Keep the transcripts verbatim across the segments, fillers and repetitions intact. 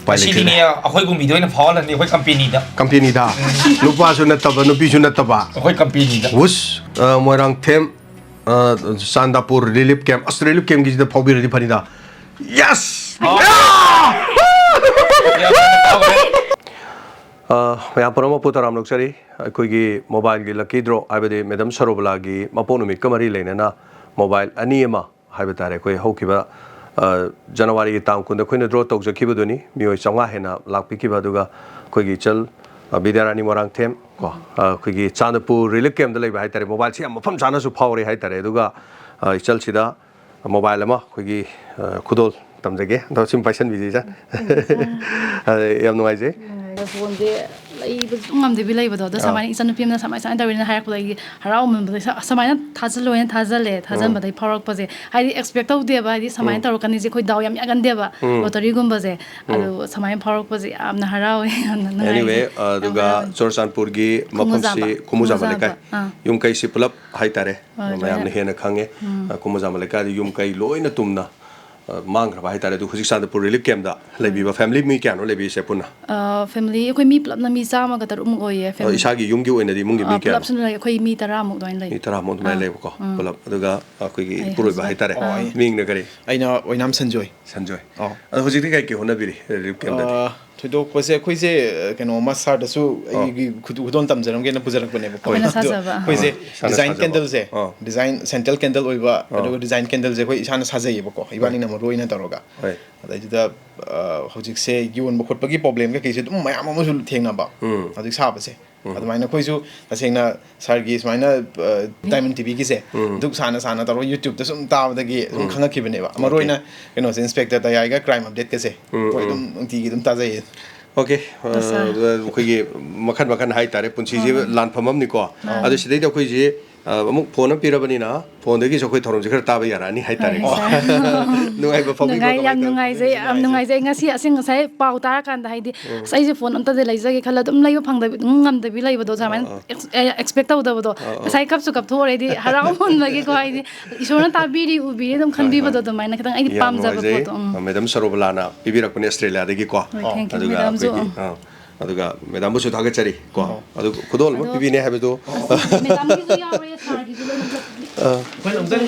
ꯎꯄꯥꯏ ꯂꯩꯇꯦ꯫ ꯉꯁꯤꯗꯤꯅꯦ, ꯑꯩꯈꯣꯏ ꯒꯨꯝꯕꯤꯗ ꯑꯣꯏꯅ ꯐꯥꯎꯍꯜꯂꯅꯤ, ꯑꯩꯈꯣꯏ ꯀꯝꯄꯦꯅꯤꯗ꯫ ꯀꯝꯄꯦꯅꯤꯗ꯫ ꯅꯨꯄꯥꯁꯨ ꯅꯠꯇꯕ, ꯅꯨꯄꯤꯁꯨ ꯅꯠꯇꯕ꯫ ꯑꯩꯈꯣꯏ ꯀꯝꯄꯦꯅꯤꯗ꯫ ꯎꯁ, ꯑ, ꯃꯣꯏꯔꯥꯡꯊꯦꯝ, ꯑ, ꯆꯥꯟꯗꯥꯄꯨꯔ relief camp꯫ ꯑꯁ, relief campꯀꯤꯁꯤꯗ ꯐꯥꯎꯕꯤꯔꯗꯤ ꯐꯅꯤꯗ꯫ Yes! ꯑ, ꯃꯌꯥꯝ ꯄꯨꯝꯅꯃꯛꯄꯨ ꯇꯔꯥꯝꯅ ꯑꯣꯛꯆꯔꯤ꯫ ꯑꯩꯈꯣꯏꯒꯤ mobileꯒꯤ lucky draw, ꯍꯥꯏꯕꯗꯤ Madam ꯁꯔꯣꯕꯂꯥꯒꯤ ꯃꯄꯣꯛ ꯅꯨꯃꯤꯠꯀ ꯃꯔꯤ ꯂꯩꯅꯅ mobile ꯑꯅꯤ ꯑꯃ ꯍꯥꯏꯕ ꯇꯥꯔꯦ, ꯑꯩꯈꯣꯏ ꯍꯧꯈꯤꯕ, ꯑ, Januaryꯒꯤ ꯇꯥꯡ ꯀꯨꯟꯗ ꯑꯩꯈꯣꯏꯅ draw ꯇꯧꯖꯈꯤꯕꯗꯨꯅꯤ꯫ ꯃꯤꯑꯣꯏ ꯆꯥꯝꯃꯉꯥ ꯍꯦꯟꯅ ꯂꯥꯛꯄꯤꯈꯤꯕ꯫ ꯑꯗꯨꯒ ꯑꯩꯈꯣꯏꯒꯤ ꯏꯆꯜ, ꯑ, ꯕꯤꯗ꯭ꯌꯥꯔꯥꯅꯤ ꯃꯣꯏꯔꯥꯡꯊꯦꯝ ꯀꯣ, ꯑ, ꯑꯩꯈꯣꯏꯒꯤ ꯆꯥꯟꯗꯄꯨꯔ relief campꯇ ꯂꯩꯕ ꯍꯥꯏ ꯇꯥꯔꯦ꯫ Mobileꯁꯤ ꯌꯥꯝ ꯃꯐꯝ ꯆꯥꯅꯁꯨ ꯐꯥꯎꯔꯦ ꯍꯥꯏ ꯇꯥꯔꯦ꯫ ꯑꯗꯨꯒ, ꯑ, ꯏꯆꯜꯁꯤꯗ mobile ꯑꯃ ꯑꯩꯈꯣꯏꯒꯤ, ꯑ, ꯈꯨꯗꯣꯜ ꯇꯝꯖꯒꯦ꯫ ꯑꯗꯣ ꯁꯤꯃ ꯄꯥꯏꯁꯟꯕꯤꯁꯦ, ꯏꯆꯟ꯫ ꯑ, ꯌꯥꯝ ꯅꯨꯡꯉꯥꯏꯖꯩ꯫ ꯐꯣꯟꯁꯦ ꯂꯩꯕ ꯁꯨꯡ ꯉꯝꯗꯕꯤ ꯂꯩꯕꯗꯣ꯫ ꯑꯗꯣ ꯑꯥ꯫ ꯁꯨꯃꯥꯏꯅ ꯏꯆꯟꯅꯨꯄꯤ ꯑꯃꯅ ꯁꯨꯃꯥꯏ, ꯁꯨꯃꯥꯏꯅ ꯇꯧꯋꯦꯅ ꯍꯥꯏꯔꯛꯄꯗ ꯑꯩꯒꯤ ꯍꯔꯥꯎꯃꯟꯕꯗꯒꯤ ꯁ-, ꯁꯨꯃꯥꯏꯅ ꯊꯥꯖꯜꯂꯣꯅ ꯊꯥꯖꯜꯂꯦ꯫ ꯎꯝ꯫ ꯊꯥꯖꯟꯕꯗꯒꯤ ꯐꯥꯎꯔꯛꯄꯁꯦ, ꯍꯥꯏꯗꯤ expect ꯇꯧꯗꯦꯕ, ꯍꯥꯏꯗꯤ ꯁꯨꯃꯥꯏꯅ ꯎꯝ꯫ ꯇꯧꯔꯛꯀꯅꯤꯁꯦ ꯑꯩꯈꯣꯏ ꯗꯥꯎ ꯌꯥꯝ ꯌꯥꯒꯟꯗꯦꯕ, ꯎꯝ꯫ Lotteryꯒꯨꯝꯕꯁꯦ꯫ ꯎꯝ꯫ ꯑꯗꯨ ꯁꯨꯃꯥꯏꯅ ꯐꯥꯎꯔꯛꯄꯁꯦ ꯌꯥꯝꯅ ꯍꯔꯥꯎꯋꯦ, ꯌꯥꯝꯅ ꯅꯨꯡꯉꯥꯏꯖꯩ꯫ Anyway, ꯌꯥꯝ ꯑꯗꯨꯒ ꯍꯔꯥꯎꯋꯦ꯫ ꯆꯨꯔꯆꯥꯟꯄꯨꯔꯒꯤ ꯈꯨꯃꯨ ꯃꯐꯝꯁꯤ ꯖꯥꯝꯕ꯫ ꯈꯨꯃꯨ ꯖꯥꯝꯕ ꯈꯨꯃꯨ ꯂꯩꯀꯥꯏ꯫ ꯖꯥꯝꯕ, ꯑꯥ꯫ ꯌꯨꯝ ꯀꯩꯁꯤ ꯄꯨꯂꯞ ꯍꯥꯏꯇꯥꯔꯦ꯫ ꯍꯣꯏ, ꯃꯌꯥꯝꯅ ꯂꯣꯏꯅ꯫ ꯍꯦꯟꯅ ꯈꯪꯉꯦ꯫ ꯎꯝ꯫ ꯑ, ꯈꯨꯃꯨ ꯖꯥꯝꯕ ꯂꯩꯀꯥꯏꯗ ꯌꯨꯝ ꯀꯩ ꯂꯣꯏꯅ ꯇꯨꯝꯅ, ꯑ, ꯃꯥꯡꯈ꯭ꯔꯕ ꯍꯥꯏꯇꯥꯔꯦ꯫ ꯑꯗꯨ ꯍꯧꯖꯤꯛ ꯆꯥꯟꯗꯄꯨꯔ relief campꯇ ꯂꯩꯕꯤꯕ ꯎꯝ꯫ Family ꯃꯤ ꯀꯌꯥꯅꯣ ꯂꯩꯕꯤꯔꯤꯁꯦ ꯄꯨꯟꯅ? ꯑ, family ꯑꯩꯈꯣꯏ ꯃꯤ ꯄꯨꯂꯞꯅ ꯃꯤ ꯆꯥꯝꯃꯒ ꯇꯔꯨꯛꯃꯨꯛ ꯑꯣꯏꯌꯦ, ꯑ, family꯫ ꯏꯁꯥꯒꯤ ꯌꯨꯝꯒꯤ ꯑꯣꯏꯅꯗꯤ ꯏꯃꯨꯡꯒꯤ ꯃꯤ ꯑ, ꯀꯌꯥꯅꯣ? ꯄꯨꯂꯞꯁꯨ ꯂꯩ, ꯑꯩꯈꯣꯏ ꯃꯤ ꯇꯔꯥꯃꯨꯛ ꯑꯗꯨꯃꯥꯏꯅ ꯂꯩ꯫ ꯃꯤ ꯇꯔꯥꯃꯨꯛ ꯑꯗꯨꯃꯥꯏꯅ ꯑꯥ꯫ ꯂꯩꯕꯀꯣ, ꯎꯝ꯫ ꯄꯨꯂꯞ꯫ ꯑꯗꯨꯒ ꯑꯩꯈꯣꯏꯒꯤ ꯑꯩ ꯏꯄꯨꯔꯣꯏꯕ husband꯫ ꯍꯥꯏꯇꯥꯔꯦ꯫ ꯑꯣ, ꯑꯩ ꯃꯤꯡꯅ ꯀꯔꯤ? ꯑꯩꯅ ꯑꯣꯏꯅꯥꯝ ꯁꯟꯖꯣꯏ꯫ ꯁꯟꯖꯣꯏ꯫ ꯑꯣ꯫ ꯑꯗꯣ ꯍꯧꯖꯤꯛꯇꯤ ꯀꯩ ꯀꯩ ꯍꯣꯠꯅꯕꯤꯔꯤ relief campꯇꯗꯤ? ꯑ, ꯊꯣꯏꯗꯣꯛꯄꯁꯦ ꯑꯩꯈꯣꯏꯁꯦ, ꯑ, ꯀꯩꯅꯣ, ꯃꯁꯥꯗꯁꯨ ꯑꯣ꯫ ꯑꯩꯒꯤ ꯈꯨꯗꯣ-, ꯈꯨꯗꯣꯜ ꯇꯝꯖꯔꯝꯒꯦꯅ ꯄꯨꯖꯔꯛꯄꯅꯦꯕꯀꯣ꯫ ꯑꯩꯈꯣꯏꯅ ꯑꯗꯣ ꯁꯥꯖꯕ꯫ ꯑꯩꯈꯣꯏꯁꯦ ꯏꯁꯥꯅ design ꯁꯥꯖꯕ꯫ Candleꯁꯦ, ꯑꯣ꯫ Design, central candle ꯑꯣꯏꯕ, ꯑꯣ꯫ ꯑꯗꯨꯒ design candleꯁꯦ ꯑꯩꯈꯣꯏ ꯏꯁꯥꯅ ꯁꯥꯖꯩꯌꯦꯕꯀꯣ, ꯍꯣꯏ꯫ ꯏꯕꯥꯅꯤꯅ ꯃꯔꯨ ꯑꯣꯏꯅ ꯇꯧꯔꯒ꯫ ꯍꯣꯏ꯫ ꯑꯗꯩꯗꯨꯗ, ꯑ, ꯍꯧꯖꯤꯛꯁꯦ ꯌꯣꯟꯕ ꯈꯣꯠꯄꯒꯤ problem ꯀꯩꯀꯩꯁꯦ ꯑꯗꯨꯝ ꯃꯌꯥꯝ ꯑꯃꯁꯨ ꯊꯦꯡꯅꯕ, ꯎꯝ꯫ ꯍꯧꯖꯤꯛ ꯁꯥꯕꯁꯦ꯫ ꯎꯝ꯫ ꯑꯗꯨꯃꯥꯏꯅ ꯑꯩꯈꯣꯏꯁꯨ ꯇꯁꯦꯡꯅ sirꯒꯤ ꯁꯨꯃꯥꯏꯅ, ꯑ, Diamond TVꯒꯤꯁꯦ ꯎꯝ꯫ ꯙꯨꯛ ꯁꯥꯅ ꯁꯥꯅ ꯇꯧꯔꯒ YouTubeꯇ ꯁꯨꯝ ꯇꯥꯕꯗꯒꯤ ꯁꯨꯝ ꯎꯝ꯫ ꯈꯪꯉꯛꯈꯤꯕꯅꯦꯕ꯫ ꯃꯔꯨ Okay꯫ ꯑꯣꯏꯅ ꯀꯩꯅꯣꯁꯦ, Inspector ꯗꯌꯥꯏꯒ crime updateꯀꯁꯦ ꯎꯝ, ꯑꯩꯈꯣꯏ ꯎꯝ꯫ ꯑꯗꯨꯝ ꯅꯨꯡꯇꯤꯒꯤ ꯑꯗꯨꯝ ꯇꯥꯖꯩꯌꯦ꯫ Okay, ꯑ, ꯑꯁꯥ꯫ ꯑꯩꯈꯣꯏꯒꯤ ꯃꯈꯟ ꯃꯈꯟ ꯍꯥꯏꯇꯥꯔꯦ, ꯄꯨꯟꯁꯤꯁꯦ ꯍꯣꯏ, ꯍꯣꯏ꯫ ꯂꯥꯟꯐꯝ ꯑꯃꯅꯤꯀꯣ꯫ ꯑꯥ꯫ ꯑꯗꯣ ꯁꯤꯗꯩꯗ ꯑꯩꯈꯣꯏꯁꯦ, ꯑ, ꯑꯃꯨꯛ ꯐꯣꯟ ꯑꯃ ꯄꯤꯔꯕꯅꯤꯅ, ꯐꯣꯟꯗꯒꯤꯁꯨ ꯑꯩꯈꯣꯏ ꯊꯧꯔꯝꯁꯦ ꯈꯔ ꯇꯥꯕ ꯌꯥꯔꯛꯑꯅꯤ ꯍꯥꯏꯇꯥꯔꯦꯀꯣ꯫ ꯍꯣꯏ, ꯁꯥꯔ꯫ ꯅꯨꯡꯉꯥꯏꯕ ꯐꯥꯎꯕꯤꯕ꯭ꯔꯣ? ꯅꯨꯡꯉꯥꯏ, ꯀꯃꯥꯏ ꯌꯥꯝ ꯇꯧ-, ꯅꯨꯡꯉꯥꯏꯖꯩ, ꯌꯥꯝ ꯅꯨꯡꯉꯥꯏꯖꯩ꯫ ꯅꯨꯡꯉꯥꯏꯖꯩ꯫ ꯉꯁꯤ ꯑꯁꯦꯡ ꯉꯁꯥꯏ ꯄꯥꯎ ꯇꯥꯔꯀꯥꯟꯗ, ꯍꯥꯏꯗꯤ, ꯎꯝ꯫ "ꯑꯁ, ꯑꯩꯁꯦ ꯐꯣꯟ ꯑꯝꯇꯗꯤ ꯂꯩꯖꯒꯦ" ꯈꯜꯂ ꯑꯗꯨꯝ ꯂꯩꯕ ꯐꯪꯗꯕꯤ, ꯑꯗꯨꯝ ꯉꯝꯗꯕꯤ ꯂꯩꯕꯗꯣ, ꯑꯥ, ꯁꯨꯃꯥꯏꯅ ꯑꯥ꯫ ꯑꯦꯛꯁ-, ꯑꯦ, ꯑꯦꯛꯁꯄꯦꯛ ꯇꯧꯗꯕꯗꯣ꯫ ꯑꯥ, ꯑꯥ꯫ ꯉꯁꯥꯏ ꯀꯞꯁꯨ ꯀꯞꯊꯣꯛꯎꯔꯦ, ꯍꯥꯏꯗꯤ, ꯍꯔꯥꯎꯃꯟꯕꯒꯤꯀꯣ, ꯍꯥꯏꯗꯤ, ꯏꯁꯣꯔꯅ ꯇꯥꯕꯤꯔꯤ, ꯎꯕꯤꯔꯤ ꯑꯗꯨꯝ ꯍꯣꯏ, ꯈꯟꯕꯤꯕꯗꯣ, ꯍꯣꯏ꯫ ꯑꯗꯨꯃꯥꯏꯅ ꯈꯤꯇꯪ ꯑꯩꯗꯤ ꯌꯥꯝ ꯄꯥꯝꯖꯕ ꯅꯨꯡꯉꯥꯏꯖꯩ꯫ ꯄꯣꯠꯇꯣ, ꯎꯝ꯫ ꯑ, ꯃꯦꯗꯥꯝ ꯁꯔꯣꯕꯂꯥꯅ ꯄꯤꯕꯤꯔꯛꯄꯅꯦ ꯑꯁꯇ꯭ꯔꯦꯂꯤꯌꯥꯗꯒꯤꯀꯣ꯫ ꯍꯣꯏ, thank you, ꯑꯗꯨꯒ ꯃꯦꯗꯥꯝꯁꯨ, ꯑꯩꯈꯣꯏꯒꯤ, ꯎꯝ꯫ ꯑ, ꯑꯗꯨꯒ ꯃꯦꯗꯥꯝꯕꯨꯁꯨ ꯊꯥꯒꯠꯆꯔꯤ ꯀꯣ꯫ ꯑꯣ꯫ ꯑꯗꯨꯒ ꯈꯨꯗꯣꯜ ꯑꯃ ꯑꯗꯣ ꯄꯤꯕꯤꯅꯦ ꯍꯥꯏꯕꯗꯨ꯫ ꯃꯦꯗꯥꯝꯒꯤꯁꯨ ꯌꯥꯎꯔꯦ, ꯁꯥꯔꯒꯤꯁꯨ ꯂꯣꯏꯅ ꯄꯨꯂꯞ꯫ ꯑ꯫ ꯑꯩꯈꯣꯏꯅ ꯑꯃꯨꯛꯇꯪ,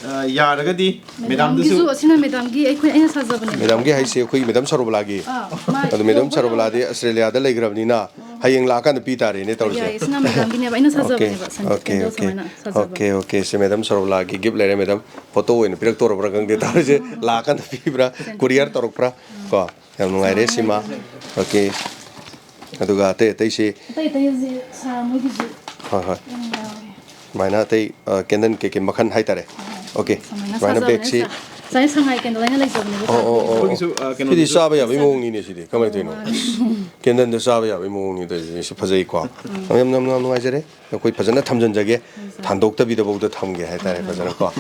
ꯑ, ꯌꯥꯔꯒꯗꯤ ꯃꯦꯗꯥꯝꯗꯨꯁꯨ꯫ ꯃꯦꯗꯥꯝꯒꯤꯁꯨ, ꯑꯁꯤꯅ ꯃꯦꯗꯥꯝꯒꯤ, ꯑꯩꯈꯣꯏ, ꯑꯩꯅ ꯁꯥꯖꯕꯅꯦꯕ꯫ ꯃꯦꯗꯥꯝꯒꯤ ꯍꯥꯏꯁꯦ ꯑꯩꯈꯣꯏꯒꯤ ꯃꯦꯗꯥꯝ ꯁꯔꯣꯕꯂꯥꯒꯤ꯫ ꯑꯥ, ꯃꯥ ꯑꯗꯣ ꯃꯦꯗꯥꯝ ꯌꯧꯕ ꯁꯔꯣꯕꯂꯥꯗꯤ ꯌꯧꯕ꯫ ꯑꯁꯇ꯭ꯔꯦꯂꯤꯌꯥꯗ ꯂꯩꯈ꯭ꯔꯕꯅꯤꯅ, ꯑꯣ꯫ ꯍꯌꯦꯡ ꯂꯥꯛꯑꯀꯥꯟꯗ ꯄꯤ ꯇꯥꯔꯦꯅꯦ ꯇꯧꯔꯤꯁꯦ꯫ ꯌꯥꯏꯌꯦ, ꯁꯤꯅ ꯃꯦꯗꯥꯝꯒꯤꯅꯦꯕ, ꯑꯩꯅ ꯑꯣꯀꯦ, ꯁꯥꯖꯕꯅꯦꯕ, ꯁꯟ ꯑꯣꯀꯦ, ꯀꯦꯟꯗꯜ ꯑꯣꯀꯦ꯫ ꯁꯨꯃꯥꯏꯅ ꯁꯥꯖꯕ꯫ ꯑꯣꯀꯦ, ꯑꯣꯀꯦ, ꯁꯦ ꯃꯦꯗꯥꯝ ꯁꯔꯣꯕꯂꯥꯒꯤ ꯒꯤꯐ ꯂꯩꯔꯦ꯫ ꯃꯦꯗꯥꯝ ꯐꯣꯇꯣ ꯑꯣꯏꯅ ꯄꯤꯔꯛꯇꯧꯔꯕ꯭ꯔꯥ ꯈꯪꯗꯦ ꯇꯧꯔꯤꯁꯦ꯫ ꯂꯥꯛꯑꯀꯥꯟꯗ ꯄꯤꯕ꯭ꯔꯥ, ꯁꯦꯟ-, ꯀꯨꯔꯤꯌꯔ ꯇꯧꯔꯛꯄ꯭ꯔꯥ? ꯀꯣ꯫ ꯌꯥꯝ ꯅꯨꯡꯉꯥꯏꯔꯦ ꯁꯤꯃ꯫ ꯁꯨꯃꯥꯏꯅ꯫ ꯑꯣꯀꯦ꯫ ꯑꯗꯨꯒ ꯑꯇꯩ ꯑꯇꯩꯁꯦ꯫ ꯑꯇꯩ ꯑꯇꯩꯁꯦ ꯁꯥꯔ ꯃꯣꯏꯒꯤꯁꯨ ꯍꯣꯏ, ꯍꯣꯏ꯫ ꯌꯥꯝ ꯌꯥꯎꯔꯦ꯫ ꯁꯨꯃꯥꯏꯅ ꯑꯇꯩ, ꯑ, ꯀꯦꯟꯗꯜ ꯀꯩꯀꯩ ꯃꯈꯜ ꯍꯥꯏꯇꯥꯔꯦ꯫ ꯍꯣꯏ꯫ ꯑꯣꯀꯦ꯫ ꯁꯨꯃꯥꯏꯅ ꯁꯨꯃꯥꯏꯅ ꯁꯥꯖꯕꯅꯦ, ꯕꯦꯛꯁꯤ꯫ ꯁꯥꯔ꯫ ꯉꯁꯥꯏ ꯁꯉꯥꯏ ꯀꯦꯟꯗꯜ ꯑꯩꯅ ꯂꯩꯖꯕꯅꯦꯕ, ꯑꯣ, ꯁꯥꯔ꯫ ꯑꯣ, ꯑꯣ, ꯑꯣ꯫ ꯑꯩꯈꯣꯏꯒꯤꯁꯨ, ꯑ, ꯁꯤꯗꯤ ꯀꯩꯅꯣꯗꯨꯁꯨ ꯆꯥꯕ ꯌꯥꯕꯒꯤ ꯃꯑꯣꯡꯅꯤꯅꯦ ꯁꯤꯗꯤ꯫ ꯀꯃꯥꯏꯅ ꯇꯧꯔꯤꯅꯣ? ꯃꯥꯅꯦ꯫ ꯀꯦꯟꯗꯜꯗ ꯆꯥꯕ ꯌꯥꯕꯒꯤ ꯃꯑꯣꯡꯅꯤ ꯇꯧꯔꯤꯁꯦ꯫ ꯁꯤ ꯐꯖꯩꯀꯣ꯫ ꯎꯝ꯫ ꯌꯥꯝ, ꯌꯥꯝ, ꯌꯥꯝ ꯅꯨꯡꯉꯥꯏꯖꯔꯦ꯫ ꯑꯩꯈꯣꯏ ꯐꯖꯅ ꯊꯝꯖꯤꯟꯖꯒꯦ꯫ ꯍꯣꯏ, ꯁꯥꯔ꯫ ꯊꯥꯡꯗꯣꯛꯇꯕꯤꯗꯐꯥꯎꯗ ꯊꯝꯒꯦ ꯍꯥꯏꯇꯥꯔꯦ, ꯎꯝ꯫ ꯐꯖꯅꯀꯣ꯫ ꯍꯣꯏ,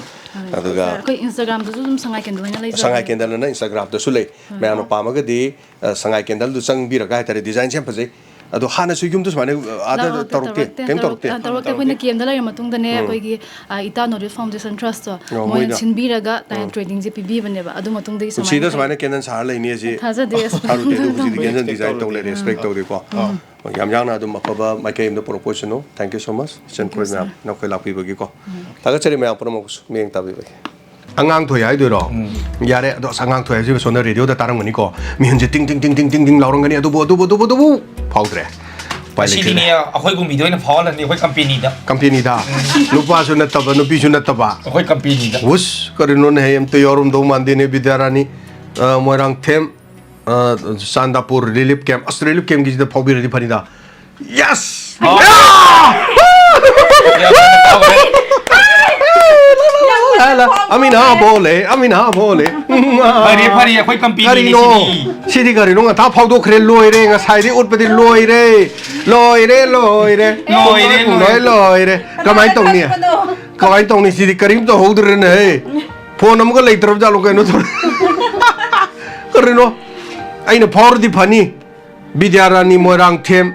ꯑꯗꯨꯒ ꯁꯥꯔ, ꯑꯩꯈꯣꯏ Instagram-ꯗꯁꯨ ꯑꯗꯨꯝ ꯁꯉꯥꯏ ꯀꯦꯟꯗꯜ ꯍꯥꯏꯅ ꯂꯩꯖꯕꯅꯦ꯫ ꯁꯉꯥꯏ ꯀꯦꯟꯗꯜ ꯑꯅ Instagram-ꯗꯁꯨ ꯂꯩ꯫ ꯍꯣꯏ꯫ ꯃꯌꯥꯝꯅ ꯄꯥꯝꯃꯒꯗꯤ, ꯑ, ꯁꯉꯥꯏ ꯀꯦꯟꯗꯜꯗꯨ ꯆꯪꯕꯤꯔꯒ ꯍꯥꯏꯇꯥꯔꯦ, design-ꯁꯦ ꯌꯥꯝ ꯐꯖꯩ꯫ ꯑꯗꯣ ꯍꯥꯟꯅꯁꯨ ꯌꯨꯝꯗ ꯁꯨꯃꯥꯏꯅ, ꯑ, ꯑꯥꯗ ꯇꯧꯔꯛꯇꯦ, ꯇꯧꯔꯛꯇꯦ, ꯀꯩꯝ ꯇꯧꯔꯛꯇꯦ? ꯇꯧꯔꯛꯇꯦ꯫ ꯑ, ꯇꯧꯔꯛꯇꯦ꯫ ꯑꯩꯈꯣꯏꯅ camp-ꯗ ꯂꯩꯔ ꯃꯇꯨꯡꯗꯅꯦ, ꯎꯝ꯫ ꯑꯩꯈꯣꯏꯒꯤ, ꯑ, ꯏꯇꯥ Knowledge Foundation Trust-ꯇꯣ, ꯑꯣ, ꯃꯣꯏꯅ ꯃꯣꯏꯅ꯫ ꯁꯤꯟꯕꯤꯔꯒ, ꯑ, ꯎꯝ꯫ training-ꯁꯦ ꯄꯤꯕꯤꯕꯅꯦꯕ꯫ ꯑꯗꯨ ꯃꯇꯨꯡꯗꯒꯤ ꯄꯨꯟꯁꯤꯗ ꯁꯨꯃꯥꯏꯅ ꯁꯨꯃꯥꯏꯅ ꯀꯦꯟꯗꯜ ꯁꯥꯔ ꯂꯩꯅꯤ ꯑꯁꯤ ꯊꯥꯖꯗꯦ꯫ ꯊꯥꯔꯨꯗꯦ꯫ ꯑꯗꯣ ꯍꯧꯖꯤꯛꯇꯤ ꯀꯦꯟꯗꯜ design ꯇꯧ ꯂꯩꯔꯦ, expect ꯇꯧꯗꯦꯀꯣ꯫ ꯎꯝ꯫ ꯌꯥꯝ ꯌꯥꯡꯅ ꯑꯗꯨꯝ ꯑꯐꯕ ꯃꯥꯏꯀꯩ ꯑꯃꯗ ꯄꯨꯔꯛꯄ ꯑꯣꯏꯁꯅꯨ꯫ Thank you so much, ꯏꯆꯟ ꯈꯣꯏ ꯃꯌꯥꯝ, ꯅꯈꯣꯏ ꯂꯥꯛꯄꯤꯕꯒꯤꯀꯣ꯫ ꯊꯥꯒꯠꯆꯔꯤ ꯃꯌꯥꯝ ꯄꯨꯝꯅꯃꯛꯁꯨ ꯃꯤꯠꯌꯦꯡ ꯇꯥꯕꯤꯕꯒꯤ꯫ ꯑꯉꯥꯡ ꯊꯣꯏ ꯍꯥꯏꯗꯣꯏꯔꯣ? ꯎꯝ꯫ ꯌꯥꯔꯦ, ꯑꯗꯣ ꯑꯁ, ꯑꯉꯥꯡ ꯊꯣꯏ ꯍꯥꯏꯁꯤꯕ ꯁꯣꯝꯗ radio-ꯗ ꯇꯥꯔꯝꯒꯅꯤꯀꯣ꯫ ꯃꯤꯍꯨꯟꯁꯦ ꯇꯤꯡ, ꯇꯤꯡ, ꯇꯤꯡ, ꯇꯤꯡ, ꯇꯤꯡ, ꯇꯤꯡ ꯂꯥꯎꯔꯝꯒꯅꯤ꯫ ꯑꯗꯨꯕꯨ, ꯑꯗꯨꯕꯨ, ꯑꯗꯨꯕꯨ, ꯑꯗꯨꯕꯨ ꯐꯥꯎꯗ꯭ꯔꯦ꯫ ꯎꯄꯥꯏ ꯂꯩꯇ꯭ꯔꯦ꯫ ꯉꯁꯤꯗꯤꯅꯦ, ꯑꯩꯈꯣꯏ ꯒꯨꯝꯕꯤꯗ ꯑꯣꯏꯅ ꯐꯥꯎꯍꯜꯂꯅꯤ, ꯑꯩꯈꯣꯏ company-ꯗ꯫ Company-ꯗ꯫ ꯎꯝ꯫ ꯅꯨꯄꯥꯁꯨ ꯅꯠꯇꯕ, ꯅꯨꯄꯤꯁꯨ ꯅꯠꯇꯕ꯫ ꯑꯩꯈꯣꯏ company-ꯗ꯫ ꯎꯁ, ꯀꯔꯤꯅꯣꯅꯦ, ꯑꯝꯇ ꯌꯥꯎꯔꯝꯗꯧ ꯃꯥꯟꯗꯦꯅꯦ, ꯕꯤꯗ꯭ꯌꯥꯔꯥꯅꯤ꯫ ꯑ, ꯃꯣꯏꯔꯥꯡꯊꯦꯝ꯫ ꯑ, ꯆꯥꯟꯗꯥꯄꯨꯔ relief camp꯫ ꯑꯁ, relief camp-ꯀꯤꯁꯤꯗ ꯐꯥꯎꯕꯤꯔꯗꯤ ꯐꯅꯤꯗ꯫ Yes! ꯑꯣ꯫ ꯌꯥ! ꯌꯥ! ꯑꯃꯤꯅꯥ ꯕꯣꯂꯦ, ꯑꯃꯤꯅꯥ ꯕꯣꯂꯦ꯫ ꯐꯔꯦ, ꯐꯔꯦ, ꯑꯩꯈꯣꯏ ꯀꯝꯄꯦꯅꯤꯅꯤ ꯀꯔꯤꯅꯣ? ꯁꯤꯗꯤ꯫ ꯁꯤꯗꯤ ꯀꯔꯤꯅꯣ? ꯉꯟꯇꯥ ꯐꯥꯎꯗꯣꯛꯈ꯭ꯔꯦ, ꯂꯣꯏꯔꯦ꯫ ꯉꯁꯥꯏꯗꯤ ꯎꯠꯄꯗꯤ ꯂꯣꯏꯔꯦ꯫ ꯂꯣꯏꯔꯦ, ꯂꯣꯏꯔꯦ꯫ ꯂꯣꯏꯔꯦ, ꯂꯣꯏ, ꯂꯣꯏꯔꯦ꯫ ꯀꯃꯥꯏꯅ ꯇꯧꯅꯤ? ꯀꯃꯥꯏꯅ ꯇꯧꯅꯤ? ꯁꯤꯗꯤ ꯀꯔꯤꯝ ꯇꯧꯍꯧꯗ꯭ꯔꯦꯅꯦ꯫ ꯐꯣꯟ ꯑꯃꯒ ꯂꯩꯇ꯭ꯔꯕ ꯖꯥꯠꯂꯣ ꯀꯩꯅꯣ? ꯀꯔꯤꯅꯣ? ꯑꯩꯅ ꯐꯥꯎꯔꯗꯤ ꯐꯅꯤ꯫ ꯕꯤꯗ꯭ꯌꯥꯔꯥꯅꯤ, ꯃꯣꯏꯔꯥꯡꯊꯦꯝ,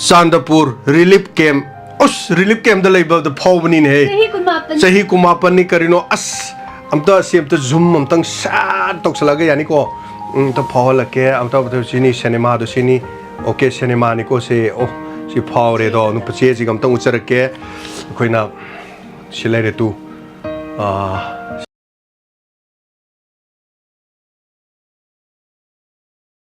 ꯆꯥꯟꯗꯄꯨꯔ, ꯔꯤꯂꯤꯐ ꯀꯦꯝꯞ꯫ ꯑꯁ, ꯔꯤꯂꯤꯐ ꯀꯦꯝꯞꯇ ꯂꯩꯕꯗ ꯐꯥꯎꯕꯅꯤꯅꯦꯍꯦ꯫ ꯆꯍꯤ ꯀꯨꯟꯃꯥꯄꯟ꯫ ꯆꯍꯤ ꯀꯨꯟꯃꯥꯄꯟꯅꯤ ꯀꯔꯤꯅꯣ? ꯑꯁ, ꯑꯝꯇ ꯁꯤ ꯑꯝꯇ ꯖꯨꯝ ꯑꯝꯇꯪ ꯁꯠ ꯇꯧꯁꯜꯂꯒ ꯌꯥꯅꯤꯀꯣ? ꯎꯝ, ꯑꯝꯇ ꯐꯥꯎꯍꯜꯂꯛꯀꯦ꯫ ꯑꯝꯇ, ꯑꯝꯇ ꯁꯤꯅꯤ, ꯁꯤꯅꯦꯃꯥꯗꯣ ꯁꯤꯅꯤ꯫ ꯑꯣꯀꯦ, ꯁꯤꯅꯦꯃꯥꯅꯤꯀꯣ ꯁꯤ꯫ ꯑꯣ, ꯁꯤ ꯐꯥꯎꯔꯦꯗꯣ꯫ ꯅꯨꯄꯥ ꯆꯦꯁꯤꯒ ꯑꯝꯇꯪ ꯎꯠꯆꯔꯛꯀꯦ꯫ ꯑꯩꯈꯣꯏꯅ ꯁꯤ ꯂꯩꯔꯦ ꯇꯨ꯫ ꯑꯥ,